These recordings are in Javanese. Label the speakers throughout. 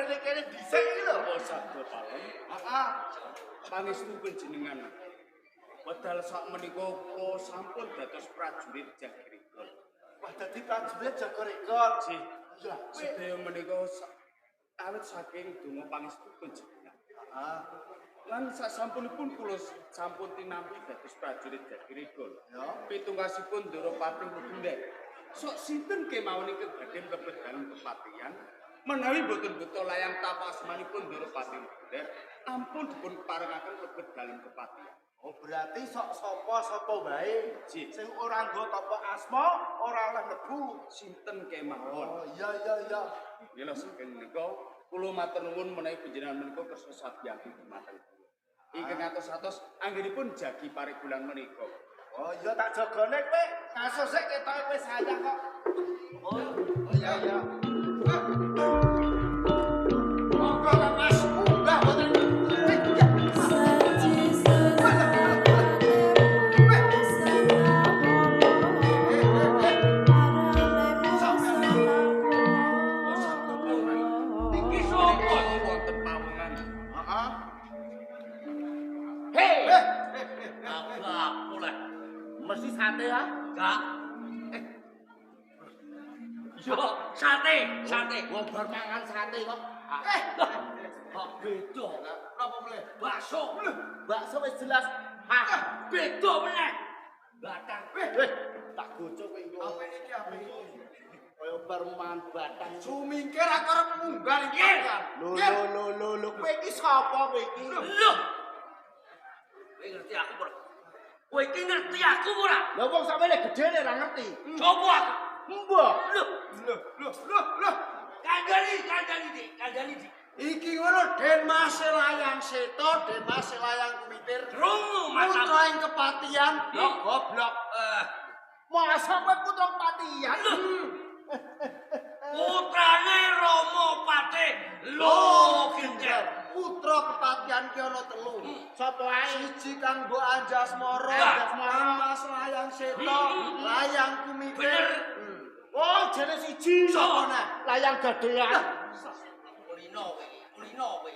Speaker 1: rene kene dhisik iki lho.
Speaker 2: Oh, sabda palem.
Speaker 1: Heeh.
Speaker 2: Pangestu panjenengan. Wedal sak menika kula sampun dados prajurit Jagirigol.
Speaker 1: Wah, dadi prajurit Jagorigol.
Speaker 2: Nggih.
Speaker 1: Iya, kowe.
Speaker 2: Sedaya menika awit saking donga pangestu panjenengan.
Speaker 1: Heeh.
Speaker 2: Lan sasampunipun kula sampun tinampi dados prajurit Jagirigol.
Speaker 1: Ya.
Speaker 2: Pitungkasipun Ndara Patih Lugundek. Sok sinten kemawon ingkang badhe mlebet dalem kepatihan menawi boten beto layang tapak asmanipun Ndara Patih Lugundek, ampun dipun parengaken mlebet dalem kepatihan.
Speaker 1: Oh, berarti sok sapa-sapa wae
Speaker 2: Nggih.
Speaker 1: sing ora nggo tapa asma ora oleh mlebu.
Speaker 2: Sinten kemawon.
Speaker 1: Oh, iya iya iya.
Speaker 2: Mila saking menika kula matur nuwun menawi panjenengan menika kersa sabyanti dumateng kula. Ingkang atos-atos anggenipun jagi parigulan menika.
Speaker 1: Oh iya tak jagane kowe. Kasus sik ketoke kowe sayang kok. Oh, oh iya iya.
Speaker 3: Monggo Kang Mas, munggah boten.
Speaker 2: Iki sapa wonten pawongan?
Speaker 1: Heeh.
Speaker 3: Hei,
Speaker 1: Eh,
Speaker 3: aku lah.
Speaker 1: Mesti sate ah.
Speaker 3: Gak. Yo, sate, sate.
Speaker 1: Wong bar mangan sate kok. Eh,
Speaker 3: Kok beda?
Speaker 1: napa mulih?
Speaker 3: Bakso.
Speaker 1: Bakso wis jelas. Hah.
Speaker 3: Beda meneh. Batang.
Speaker 1: Weh, tak gocok kowe engko.
Speaker 4: Apa iki apa iki?
Speaker 1: Kaya bar mangan batang.
Speaker 4: Sumingkir aku arep munggah ning
Speaker 3: Nggih.
Speaker 4: kepatihan.
Speaker 1: Lho lho lho lho lho, kowe iki sapa kowe iki?
Speaker 3: Lho. Kowe ngerti aku ora? Kowe iki ngerti aku ora?
Speaker 1: Lah wong sampeyan gedene ora ngerti.
Speaker 3: Coba aku.
Speaker 1: Mbah.
Speaker 3: Lho,
Speaker 4: Lho, lho, lho, lho.
Speaker 3: kandhani, kandhani Dik, kandhani Dik.
Speaker 4: Iki ngono Den Mas Layang Seto, Den Mas Layang Kumitir.
Speaker 3: Krungu matamu.
Speaker 4: Putra ing kepatihan, lho goblok.
Speaker 3: Eh,
Speaker 1: Masa kowe putra kepatihan?
Speaker 3: putrane Rama Patih Lho Gendel.
Speaker 1: Putra kepatihan ki ana telu. Sapa ae?
Speaker 4: Siji kang mbok Anjasmara,
Speaker 3: Anjasmara.
Speaker 4: Mas Layang Seto, Layang Kumitir.
Speaker 3: Bener.
Speaker 1: Oh, jane siji.
Speaker 3: Sapa
Speaker 1: nah? Layang gadean.
Speaker 3: Kulino kowe iki, kulino kowe.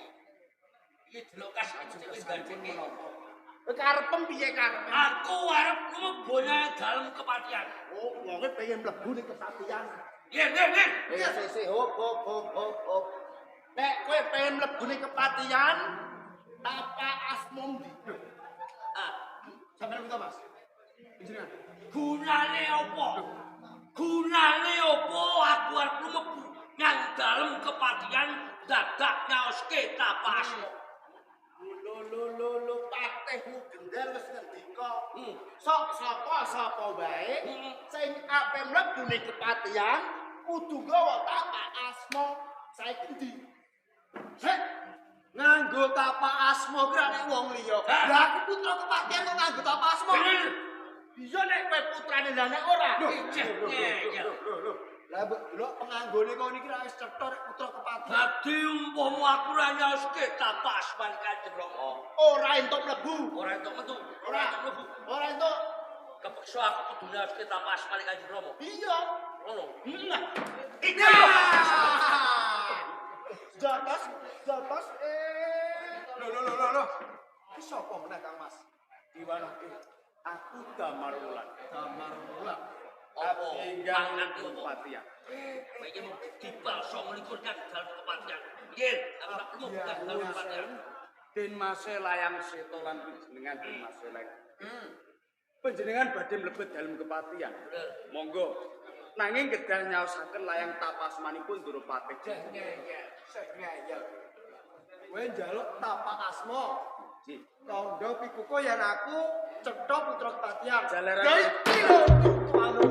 Speaker 3: Iki delok kas wis gandenge.
Speaker 1: Kowe karepem piye karepem?
Speaker 3: Aku arep mlebu nang dalem kepatihan.
Speaker 1: Oh, wonge pengen mlebu ning kepatihan.
Speaker 3: Nggih, nggih, nggih.
Speaker 1: Eh, sik sik hop hop hop hop hop. Nek kowe pengen mlebu ning kepatihan, tapak asma ndi?
Speaker 3: Ah,
Speaker 4: Sampeyan minta Mas. Panjenengan.
Speaker 3: gunane apa? Gunane apa aku arep mlebu nang dalem kepatihan dadak nyaoske tapak asma.
Speaker 1: Lho lho lho lho, Patihmu Gendel wis ngendika.
Speaker 3: Hmm.
Speaker 1: Sok sapa sapa wae sing ape mlebu ning kepatihan kudu nggawa tapak asma. Saiki ndi?
Speaker 4: Sik. Nganggo tapak asma kuwi nek wong liya.
Speaker 3: Hah?
Speaker 4: Lah aku putra kepatihan kok nganggo tapak asma.
Speaker 3: Bener.
Speaker 1: Iya nek kowe putrane lah nek ora.
Speaker 3: Ijeh, ngeyel.
Speaker 4: Lho lho. Lah mbok delok penganggone kok niki ra wis cetha nek putra kepatihan.
Speaker 3: Dadi umpama aku ora nyaoske tapak asmane Kanjeng Rama,
Speaker 1: Ora entuk mlebu.
Speaker 3: ora entuk metu, ora
Speaker 1: Ora.
Speaker 3: entuk mlebu.
Speaker 1: Ora entuk.
Speaker 3: Kepeksa aku kudu nyaoske tapak asmane Kanjeng Rama.
Speaker 1: Iya.
Speaker 3: Ngono.
Speaker 1: Nah.
Speaker 3: Iki
Speaker 1: Jotos, jotos eh.
Speaker 4: Lho lho lho lho lho. Iki sapa meneh Kang Mas?
Speaker 2: Diwanake aku Damar Wulan.
Speaker 4: Damar Wulan.
Speaker 3: apa
Speaker 2: Enggang
Speaker 3: pangan ki apa?
Speaker 2: kepatihan.
Speaker 3: Kowe iki mau dibal 29 nang dalem kepatihan. Nggih, aku tak mlebu nang dalem kepatihan.
Speaker 2: Den Mase Layang Seto lan panjenengan Den Mase Layang. Panjenengan badhe mlebet dalem kepatihan.
Speaker 3: Bener.
Speaker 2: Monggo. Nanging kedah nyaosaken layang tapasmanipun Ndara Patih.
Speaker 4: Sik ngeyel. Kowe njaluk tapak asma.
Speaker 2: Nggih.
Speaker 4: Tandha pikukuh yen aku cetha putra kepatihan.
Speaker 2: Jalaran-
Speaker 4: Ya iki lho tuanu.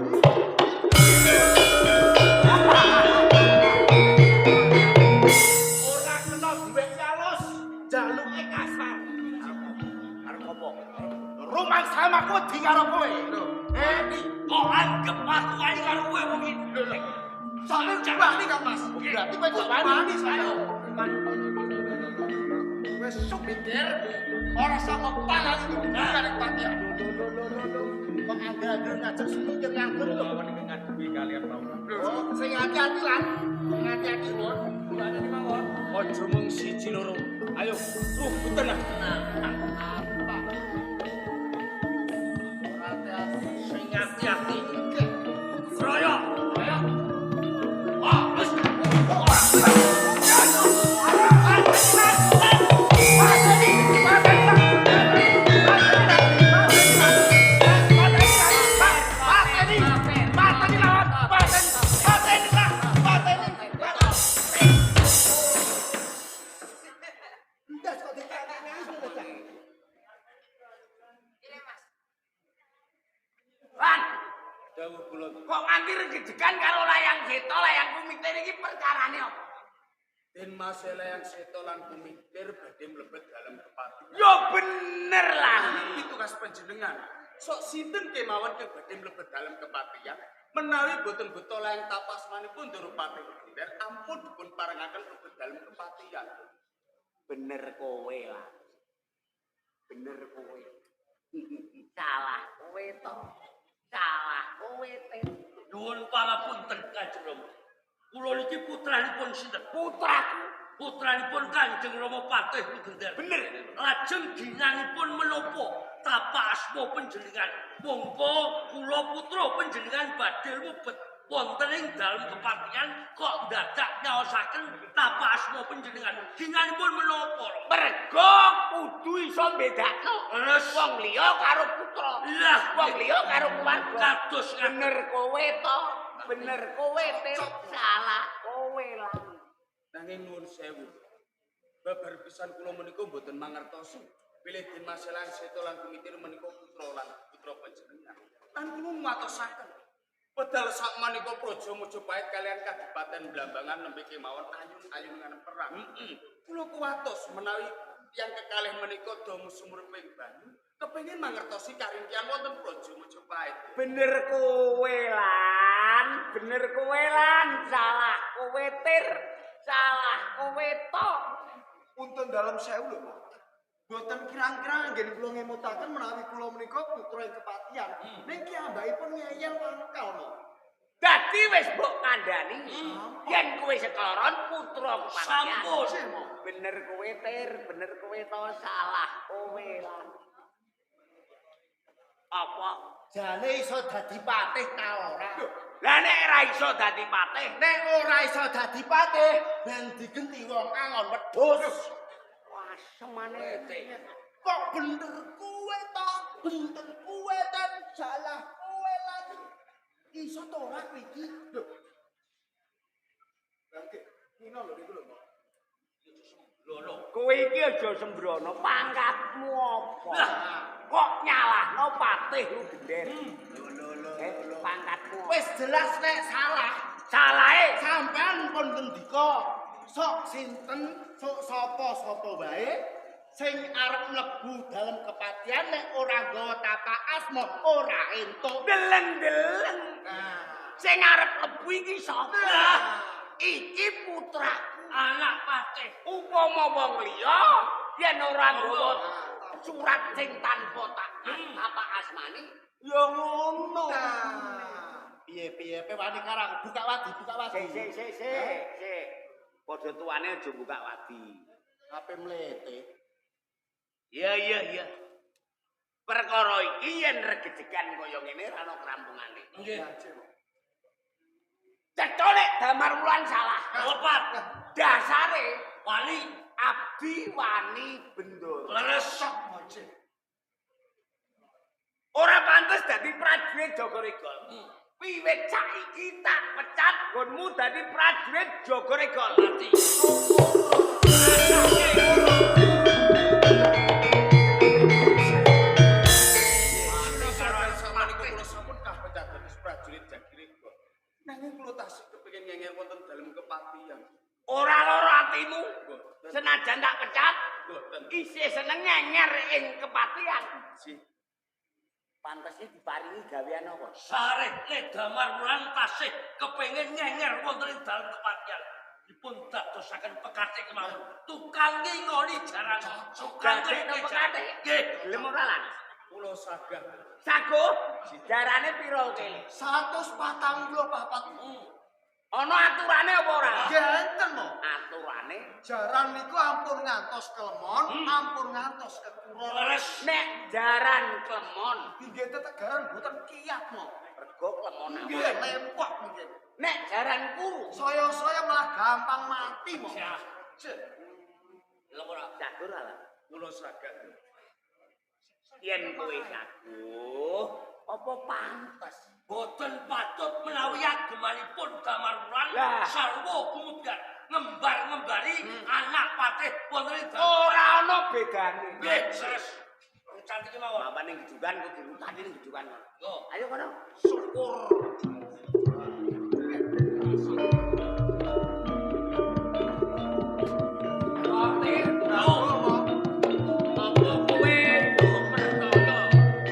Speaker 1: Ora kena duwe alus, jaluke kasar.
Speaker 3: Arep apa?
Speaker 1: Rumangsa aku wedi karo kowe. Eh,
Speaker 3: Kok anggap aku wani karo kowe wong iki?
Speaker 4: Sampe wani Kang Mas.
Speaker 1: Berarti kowe gak wani.
Speaker 4: Wani saya. Wes sumingkir ora sama pangan iku bukan kepatihan.
Speaker 1: Lho lho lho lho lho. Kok angger-angger ngajak sumingkir nganggur lho.
Speaker 2: Kula menika ngadepi kalian pawon.
Speaker 1: Oh, sing hati-hati lan. Sing hati-hati lho.
Speaker 2: Aja mung siji loro. Ayo, rubuten lah.
Speaker 3: Sing ati-ati. Royok, royok. Wah, wis.
Speaker 1: Ndas kok ditanak ngono ta.
Speaker 3: Lan,
Speaker 2: Dawuh kula
Speaker 3: kok nganti regejegan karo layang seta, layang kumitir iki perkarane apa?
Speaker 2: Den Mas Layang Seta lan Kumitir badhe mlebet dalem kepatihan.
Speaker 3: Yo bener lah.
Speaker 2: Iki tugas panjenengan. Sok sinten kemawon kang badhe mlebet dalem kepatihan menawi boten beto layang tapasmanipun Ndoropati Gender ampun dipun parengaken mlebet dalem kepatihan.
Speaker 3: Bener kowe lah. Bener kowe. Salah kowe to. Salah kowe te. Nyuwun pangapunten Kanjeng Rama. Kula niki putranipun sinten? Putraku. Putranipun Kanjeng Rama Patih Lugender. Bener. Lajeng ginanipun menapa tapak asma panjenengan? Mongko kula putra panjenengan badhe mlebet wonten ing dalem kepatihan kok dadak nyaosaken tapak asma panjenengan. Ginanipun menapa?
Speaker 5: Mergo kudu iso mbedakno wong liya karo putra.
Speaker 3: Lah,
Speaker 5: Wong liya karo keluarga.
Speaker 3: Kados
Speaker 5: Bener kowe to, bener kowe te, salah kowe lah.
Speaker 2: Nanging nuwun sewu. Babar pisan kula menika mboten mangertosi bilih Den Mas Layang Seta lan Kumitir menika putra lan putra panjenengan. Lan kula matosaken wedal sakmenika praja Majapahit kalian Kadipaten Blambangan nembe kemawon ayun-ayunan perang. Kula kuwatos menawi tiyang kekalih menika do sumreping banyu kepengin mangertosi karingkian wonten praja Majapahit.
Speaker 5: Bener kowe lan, bener kowe lan, salah kowe tir, salah kowe to.
Speaker 4: Punten dalem sewu lho, Pak. Boten kirang-kirang anggen kula ngemutaken menawi kula menika putra ing kepatihan. Ning kiyambakipun ngeyel wangkal no.
Speaker 5: Dadi wis mbok kandhani yen kowe sekloron putra kepatihan.
Speaker 3: Sampun.
Speaker 5: Bener kowe tir, bener kowe to, salah kowe lan. Apa?
Speaker 1: Jane iso dadi patih ta ora?
Speaker 5: Lah nek ora iso dadi patih,
Speaker 1: Nek ora iso dadi patih, ben digenti wong angon wedhus.
Speaker 5: wah semane.
Speaker 1: Kok bener kowe ta? Bener kowe tan salah kowe lan. Iso to ora kowe iki?
Speaker 4: Lho. Bangke, ngino lho niku lho, Pak.
Speaker 3: Loro.
Speaker 5: Kowe iki aja sembrono, pangkatmu apa? Kok nyalahno patih Lugender?
Speaker 1: Lho lho
Speaker 5: Eh, pangkatmu. apa?
Speaker 1: Wis jelas nek salah.
Speaker 5: Salahe
Speaker 1: Sampean pun ngendika sok sinten, sok sapa-sapa wae sing arep mlebu dalem kepatihan nek ora nggawa tapak asma ora entuk.
Speaker 5: deleng-deleng.
Speaker 1: Nah,
Speaker 5: Sing arep mlebu iki sapa? Iki putraku.
Speaker 3: Anak patih.
Speaker 5: Upama wong liya yen ora nggawa surat sing tanpa tapak asmani, ya ngono.
Speaker 1: Nah, piye-piye pe wani karo aku buka wadi, buka wadi.
Speaker 5: Sik sik sik sik sik. Padha tuane aja buka wadi.
Speaker 1: Ape mlete.
Speaker 5: Iya iya iya. Perkara iki yen regejegan kaya ngene ora ana krampungane.
Speaker 3: Nggih.
Speaker 5: Cetha nek Damar Wulan salah.
Speaker 3: Lepat.
Speaker 5: Dasare
Speaker 3: Wali.
Speaker 5: abdi wani bendoro.
Speaker 3: Leres.
Speaker 5: Ora pantes dadi prajurit Jogorigol. Wiwit saiki tak pecat nggonmu dadi prajurit Jogorigol.
Speaker 3: Mati.
Speaker 2: Sakmenika kula sampun kapecat dados prajurit Jagirega. Nanging kula tasih kepengin ngenger wonten dalem kepatihan.
Speaker 5: Ora lara atimu. Senajan tak pecat,
Speaker 2: Boten.
Speaker 5: isih seneng ngenger ing kepatihan.
Speaker 2: Sih.
Speaker 5: Pantese diparingi gawean apa?
Speaker 3: Sareh nek Damar Wulan tasih kepengin ngenger wonten ing dalem kepatihan. Dipun dadosaken pekatik kemawon. Tukang ngingoni jaran. Tukang
Speaker 5: Dadekno
Speaker 3: ngriki
Speaker 5: pekatik.
Speaker 3: Nggih.
Speaker 5: Gelem ora lan?
Speaker 2: Kula sagah.
Speaker 5: Sago, jarane pira kele?
Speaker 4: 144.
Speaker 5: Ana aturane apa ora?
Speaker 4: Nggih enten mo.
Speaker 5: Aturane
Speaker 4: Jaran niku ampun ngantos kelemon, ampun ngantos kekuron.
Speaker 3: Leres.
Speaker 5: nek jaran klemon,
Speaker 4: Inggih tetegaran mboten kiat mo.
Speaker 5: rego klemon
Speaker 4: Nggih
Speaker 5: awake.
Speaker 4: lempok nggih.
Speaker 5: Nek jaran kuru,
Speaker 4: Saya-saya malah gampang mati mo.
Speaker 3: Ya.
Speaker 4: Cek.
Speaker 3: Lha ora.
Speaker 5: jagur ala.
Speaker 2: Kula saged.
Speaker 5: Yen kowe jago, apa pantes?
Speaker 3: Boten patut menawi agemanipun Damar Wulan
Speaker 5: Lah.
Speaker 3: sarwa gumubyar ngembar-ngembari anak patih wonten ing dalem.
Speaker 5: Ora ana bedane.
Speaker 3: Nggih, leres. Rucan iki mawon.
Speaker 5: Bapak ning gejukan kok dirutani ning gejukan.
Speaker 3: Yo.
Speaker 5: Ayo kono.
Speaker 3: Syukur.
Speaker 4: Yo mo.
Speaker 5: Apa kowe percaya karo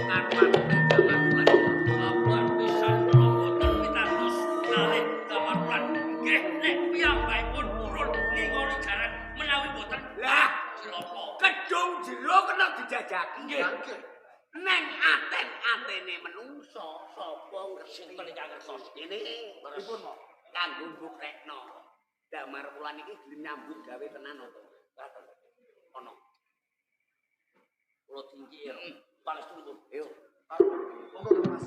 Speaker 5: aku Damar Wulan?
Speaker 3: Kabar pisan kula boten pitados kalih Damar Wulan. Nggih, nek piyambakipun purun ngingoni jaran menawi boten
Speaker 5: Lah,
Speaker 3: cilaka.
Speaker 5: kedung jero kena dijajaki.
Speaker 3: Nggih.
Speaker 4: Nggih.
Speaker 5: Neng aten-atene menungso sapa ngerti?
Speaker 3: Sinten ingkang ngertos?
Speaker 5: Ini
Speaker 4: Pripun mo?
Speaker 5: kanggo mbuktekno. Damar Wulan iki gelem nyambut gawe tenan apa?
Speaker 3: Ngaten.
Speaker 5: Ana.
Speaker 3: Kula tinggi ya. Pangestunipun.
Speaker 5: Ayo.
Speaker 4: Monggo Kang Mas.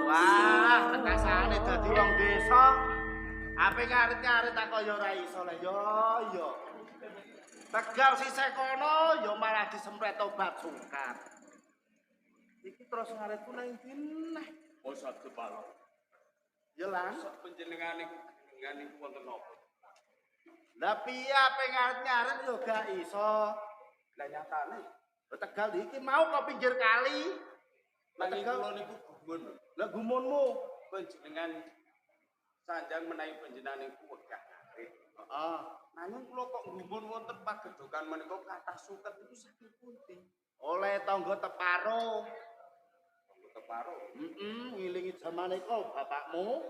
Speaker 1: Wah, rekasane dadi wong desa. Ape ngarit-ngarit tak kaya ora iso lah ya ya. Tegal sisih kono ya malah disempret obat sungkat. Iki terus ngaritku nang ndi neh?
Speaker 2: Oh saged Pak.
Speaker 1: Ya lang.
Speaker 2: Sok panjenengan niku jenengan niku wonten napa?
Speaker 1: Lah piye ape ngarit-ngarit ya gak iso.
Speaker 2: Lah nyatane
Speaker 1: Lah Tegal iki mau kok pinggir kali. Lah
Speaker 2: nanging
Speaker 1: Tegal
Speaker 2: kula niku gumun.
Speaker 1: lah gumunmu.
Speaker 2: Panjenengan sanjang menawi panjenengan niku wegah ngarit.
Speaker 1: Heeh.
Speaker 2: Nanging kula kok gumun wonten pagedhokan menika kathah suket niku saking pundi?
Speaker 1: Oleh tangga teparo.
Speaker 2: Teparo
Speaker 1: Heeh, ngilingi jamane kok bapakmu.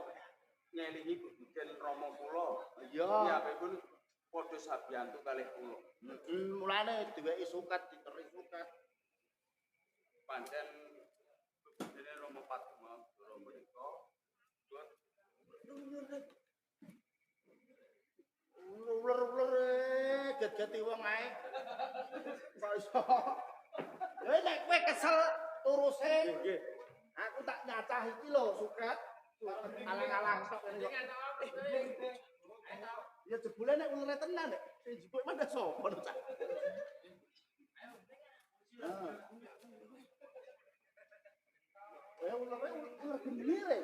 Speaker 2: ngelingi bebuden rama kula.
Speaker 1: Iya.
Speaker 2: Piyambakipun padha sabiyantu kalih kula.
Speaker 1: Heeh, mulane dheweke suket diteri suket.
Speaker 2: Pancen bebudene Rama Padma menika kula
Speaker 1: Uler-uler gegeti wong ae. Kok iso. Ya nek kowe kesel turuse.
Speaker 2: nggih.
Speaker 1: Aku tak nyacah iki lho suket. Alang-alang tok kene kok. Ya jebule nek ulere tenan nek sing jebuk mana sapa to cah. Ah. Eh ulere uler gendire.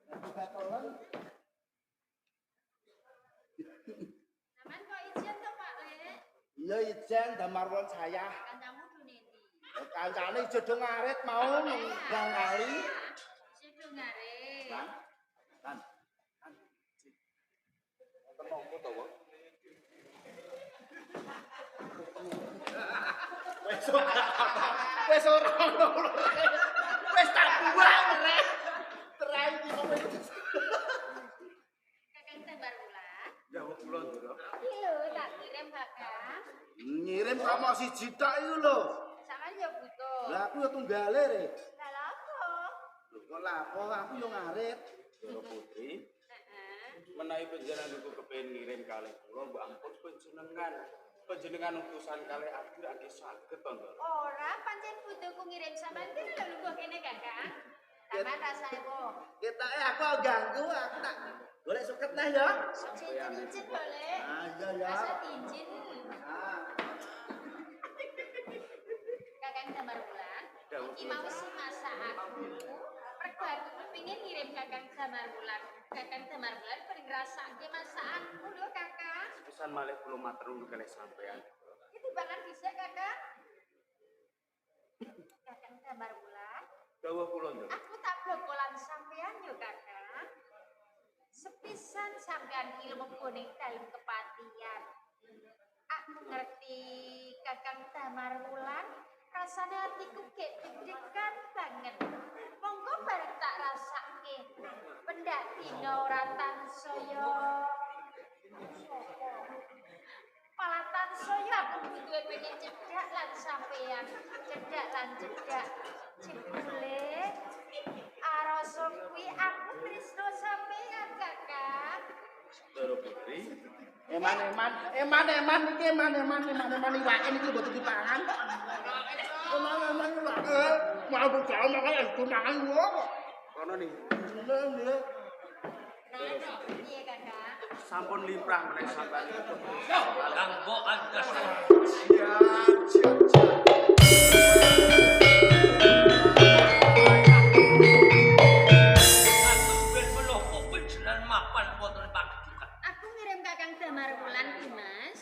Speaker 1: Aku batolan.
Speaker 6: Sampeyan kok ijen to, Pak Le?
Speaker 1: Iya ijen Damarwon saya.
Speaker 6: Kancamu do nendi?
Speaker 1: Kancane ijo do ngarit mau nang kali.
Speaker 6: Isih do ngarit.
Speaker 1: Lan. Lan.
Speaker 2: Wonten napa to, Wong?
Speaker 1: Wis ora. Wis ora ono ulere. Wis tak buang ulere. Terai iki kok wis.
Speaker 6: Kakang Damar Wulan.
Speaker 2: Ya wong kula ndura.
Speaker 6: Iki lho tak kirim Kakang.
Speaker 1: Ngirim sama siji tok iku lho.
Speaker 6: Sampeyan ya butuh.
Speaker 1: Lah aku ya tunggale re.
Speaker 6: Lah lha apa?
Speaker 1: Lho kok lapo aku yo ngarit.
Speaker 2: Ndara Putri,
Speaker 6: Heeh.
Speaker 2: menawi panjenengan niku kepengin ngirim kalih kula mbok ampun panjenengan. Panjenengan utusan kalih abdi ra nggih saged to, Ndara.
Speaker 6: Ora pancen butuhku ngirim sampeyan ki lho lungguh kene Kakang. Sampeyan rasane kok.
Speaker 1: Ketoke aku ganggu, aku tak golek suket neh ya.
Speaker 6: Cincin-cincin lho, Le.
Speaker 1: Ah iya ya.
Speaker 6: Rasa cincin.
Speaker 1: Ah.
Speaker 6: Kakang Damar Wulan.
Speaker 2: Dawuh
Speaker 6: Iki mau sih masak aku. Mergo aku kepengin ngirim ngirim Kakang Damar Wulan. Kakang Damar Wulan paling ngrasake masakanku lho, Kakang.
Speaker 2: Sepisan malih kula matur nuwun kalih sampeyan.
Speaker 6: Iki timbangan dhisik, Kakang. Kakang Damar Wulan,
Speaker 2: Dawuh kula, Nduk.
Speaker 6: aku tak bokolan sampean yo, Kakang. Sepisan sampean iki mlebu ning dalem kepatihan. Aku ngerti Kakang Damar Wulan, rasane atiku gek deg-degan banget. Monggo bareng tak rasake. Pendak dina ora tansaya sapa. Malah tansaya aku butuhe pengen cedhak lan sampean, cedhak lan cedhak. Jebule arasa kuwi aku tresno sampean, Kakang.
Speaker 2: Ndoro Putri,
Speaker 1: Eman-eman, eman-eman iki eman-eman, eman-eman iwake niki mboten dipangan. Eman-eman iwake, mau bocah makan aku mangan kok.
Speaker 2: Kono nih
Speaker 1: Nggih.
Speaker 6: Piye, Kakang?
Speaker 2: Sampun limrah menawi sampeyan niku.
Speaker 3: Kanggo Anjasmara.
Speaker 4: Siap, siap, siap.
Speaker 3: Katumben menapa panjenengan mapan wonten pagedukan.
Speaker 6: Aku ngirim Kakang Damar Wulan ki, Mas.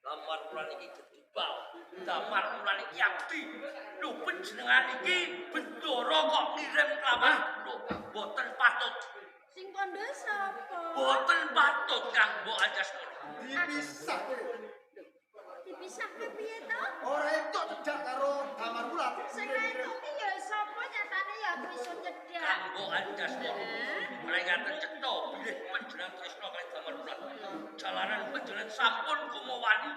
Speaker 3: Damar Wulan iki gedibal. Damar Wulan iki abdi. Lho panjenengan iki bendara kok ngirim kelawan lho boten patut.
Speaker 6: Sing kandha sapa?
Speaker 3: Boten patut kanggo Anjasmara.
Speaker 4: Dipisah kowe.
Speaker 6: Dipisahke piye to?
Speaker 4: Ora entuk cedhak karo Damar Wulan.
Speaker 6: Sing ra entuk ki ya sapa nyatane ya aku iso cedhak.
Speaker 3: Kanggo Anjasmara. Mulai ngaten cetha bilih panjenengan tresna kalih Damar Wulan. Jalaran panjenengan sampun kumawani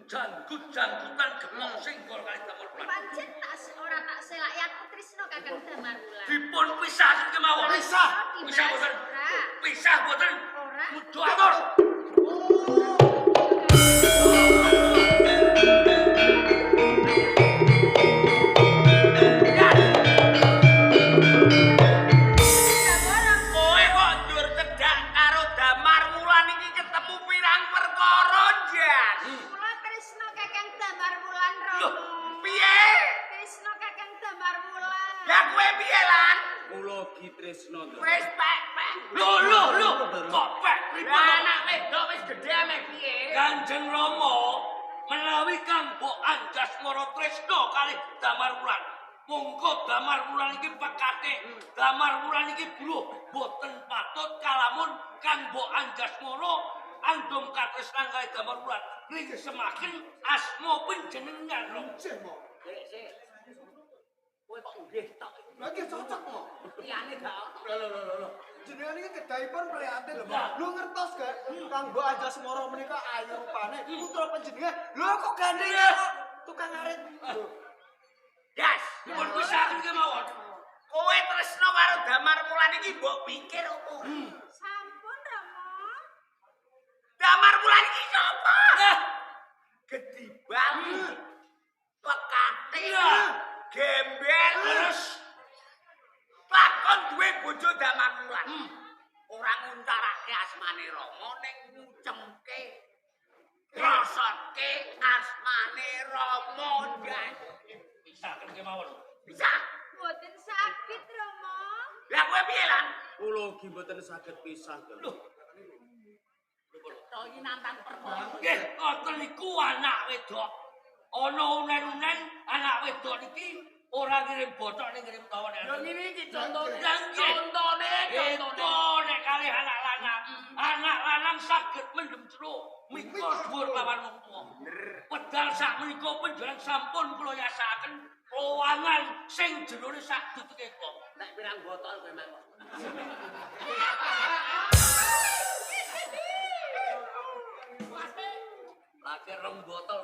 Speaker 3: janggut-janggutan gepok singgol kalih Damar Wulan.
Speaker 6: Pancen tak ora tak selaki aku tresna Kakang Damar Wulan.
Speaker 3: Dipun pisahaken kemawon.
Speaker 4: Pisah.
Speaker 3: Pisah boten.
Speaker 6: Ora.
Speaker 3: Pisah boten.
Speaker 6: Ora.
Speaker 3: Mudu atur.
Speaker 5: Kowe kok ndur cedhak karo Damar Wulan iki ketemu pirang perkara, Jas.
Speaker 6: Kula tresna Kakang Damar Wulan
Speaker 3: Loh,
Speaker 6: Rama.
Speaker 5: Piye?
Speaker 6: Tresna Kakang Damar Wulan.
Speaker 5: Lah kowe piye lan?
Speaker 2: Kula ki tresna, Ndoro.
Speaker 5: Wis pek-pek.
Speaker 3: Lho lho lho, kok pek pripun?
Speaker 5: Lah anak wedok wis gedhe ameh piye?
Speaker 3: Kanjeng Rama menawi kanggo Anjasmara tresna kalih Damar Wulan. Monggo Damar Wulan iki pekate. Damar Wulan iki buluh boten patut kalamun kanggo Anjasmara andum katresnan kalih Damar Wulan. Ring semakin asma panjenengan Rama.
Speaker 4: Sih, Mo.
Speaker 5: Sik, sik. Kowe kok nggih tok.
Speaker 4: Lah iki cocok, Mo.
Speaker 5: Liyane gak ono.
Speaker 4: Lho lho lho lho. Jenengan iki kedahipun prihatin lho, Mo. Lho ngertos gak kanggo Anjasmara menika ayu rupane putra panjenengan. Lho kok gandeng karo tukang arit. Lho.
Speaker 5: Jas,
Speaker 3: Dipun pisahaken kemawon.
Speaker 5: kowe tresna karo Damar Wulan iki mbok pikir opo?
Speaker 6: Sampun Rama.
Speaker 5: Damar Wulan iki sapa?
Speaker 3: Nah,
Speaker 5: Gedibal. Pekate.
Speaker 3: Iya.
Speaker 5: Gembel.
Speaker 3: terus
Speaker 5: Lakon duwe bojo Damar Wulan. Ora nguncarake asmane Rama ning ngucemke krosotke asmane Rama, Jas.
Speaker 3: pisahaken kemawon.
Speaker 5: Bisa.
Speaker 6: Mboten saged Rama.
Speaker 5: Lah kowe piye lan?
Speaker 2: Kula ki mboten saged pisah, Ndoro.
Speaker 3: Loh.
Speaker 5: To iki nantang perkara.
Speaker 3: Nggih, ngoten niku anak wedok. Ana unen-unen anak wedok niki ora ngirim botok ning ngirim tawa nek.
Speaker 5: Yo ngene iki contone.
Speaker 3: Lah nggih.
Speaker 5: Contone, contone.
Speaker 3: Beda nek kalih anak lanang. Anak lanang saged mendem jero mikul dhuwur lawan wong tuwa. Pedal sakmenika panjenengan sampun kula yasakaken ruangan sing jerone sak duteke kula.
Speaker 5: Nek pirang botol kowe mang.
Speaker 3: Lagi rong botol.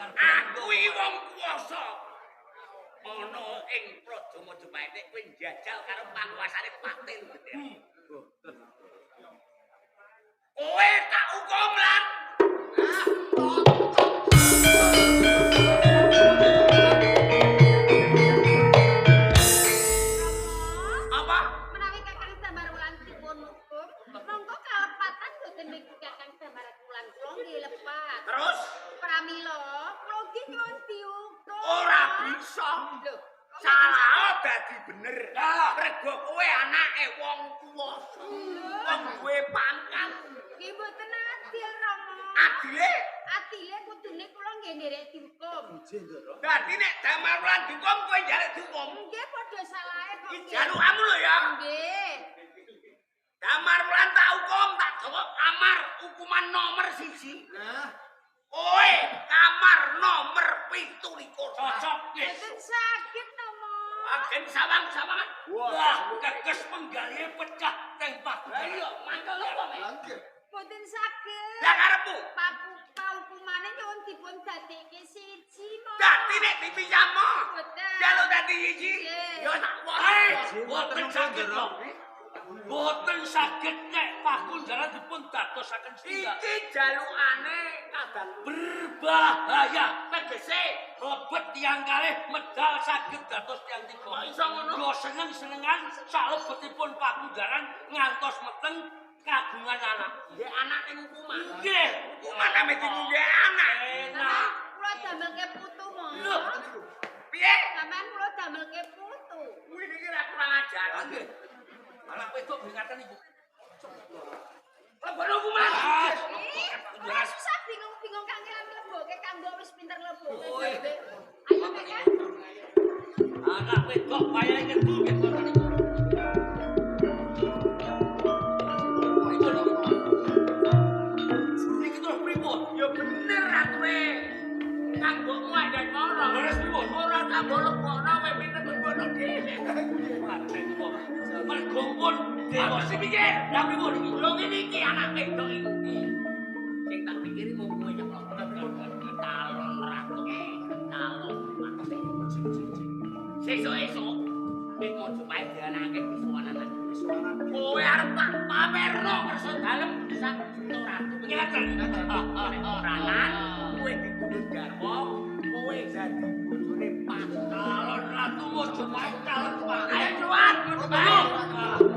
Speaker 5: Aku iki wong kuwasa. Ana ing Praja Majapahit nek kowe njajal karo panguasane Patil Gede.
Speaker 2: Boten.
Speaker 5: Kowe tak hukum lan.
Speaker 6: Rama.
Speaker 5: Apa?
Speaker 6: Menawi Kakang Damar Wulan dipun hukum, monggo kalepatan boten migi Kakang Damar Wulan kula nggih lepat.
Speaker 5: Terus
Speaker 6: Pramila kula nggih nyuwun dihukum.
Speaker 5: ora bisa.
Speaker 6: Lho, kok
Speaker 5: Salah dadi bener. Mergo kowe anake wong kuwasa. Wong duwe pangkat.
Speaker 6: Nggih mboten adil, Rama.
Speaker 5: Adile?
Speaker 6: Adile kudune kula nggih nderek dihukum.
Speaker 5: Dadi nek Damar Wulan dihukum kowe njaluk dihukum.
Speaker 6: Nggih padha salahe kok.
Speaker 5: Iki jalukamu lho ya.
Speaker 6: Nggih.
Speaker 5: Damar Wulan tak hukum, tak gawa kamar hukuman nomor 1.
Speaker 4: Nah,
Speaker 5: Kowe kamar nomor 27.
Speaker 3: Cocok wis.
Speaker 6: Mboten saged to, Mo.
Speaker 5: Agen sawang-sawangan.
Speaker 3: Wah, kekes penggalihe pecah teng
Speaker 5: Lah
Speaker 3: Pakunjaran.
Speaker 5: iya, mangkel apa, Mek?
Speaker 4: lah nggih.
Speaker 6: Mboten saged.
Speaker 5: Lah karepmu.
Speaker 6: Paku paukumane nyuwun dipun dadekke siji, Mo.
Speaker 5: Dadi nek dipisahmo.
Speaker 6: Mboten.
Speaker 5: Jaluk dadi siji.
Speaker 6: Nggih.
Speaker 5: Ya sak
Speaker 3: Eh,
Speaker 5: wong.
Speaker 3: boten saged kok. Boten saged nek Pakunjaran dipun dadosaken setunggal.
Speaker 5: Iki jalukane kadang
Speaker 3: Berbahaya.
Speaker 5: tegese
Speaker 3: Mlebet tiyang kalih medal saged dados tiyang tiga.
Speaker 5: Kok iso ngono?
Speaker 3: Yo seneng-senengan salebetipun Pakunjaran ngantos meteng kagungan anak.
Speaker 5: nggih anak ning hukuman.
Speaker 3: Nggih.
Speaker 5: Hukuman ame diundhe anak.
Speaker 3: Enak.
Speaker 6: Kula damelke putu, Mo.
Speaker 3: Lho,
Speaker 5: Piye?
Speaker 6: Sampeyan kula damelke putu.
Speaker 5: Kuwi niki ra kurang ajar.
Speaker 3: nggih. Anak wedok bringatan ibu.
Speaker 5: Lebono hukuman.
Speaker 3: Ah,
Speaker 6: Eh, ora susah bingung-bingung kangelan mleboke kanggo wis pinter mleboke.
Speaker 3: Oi.
Speaker 6: Ayo Kakang.
Speaker 3: Anak wedok wayahe ngedu nggih ngoten niku. Pripun niku? Niki terus pripun?
Speaker 5: Ya bener ature. Kanggomu ada moro.
Speaker 3: Leres pripun?
Speaker 5: Ora tak lebokno kowe pinter lebokno dhewe.
Speaker 3: Paten kok. Mergo pun
Speaker 5: Aku sih mikir.
Speaker 3: Lah pripun iki?
Speaker 5: Lho ngene iki anak wedok iku. Sing tak pikiri mung kowe nyeplok. Calon ratu, calon patih. Sesuk-esuk nek Mojopahit dianake pisuwanan. Kowe arep tak pamerno kersa dalem sang ratu.
Speaker 3: Ngaten.
Speaker 5: Nek ora lan kowe dipundhut garwa, kowe dadi bojone Pak.
Speaker 3: Calon ratu Mojopahit calon
Speaker 5: Ayo cuan, Mojopahit.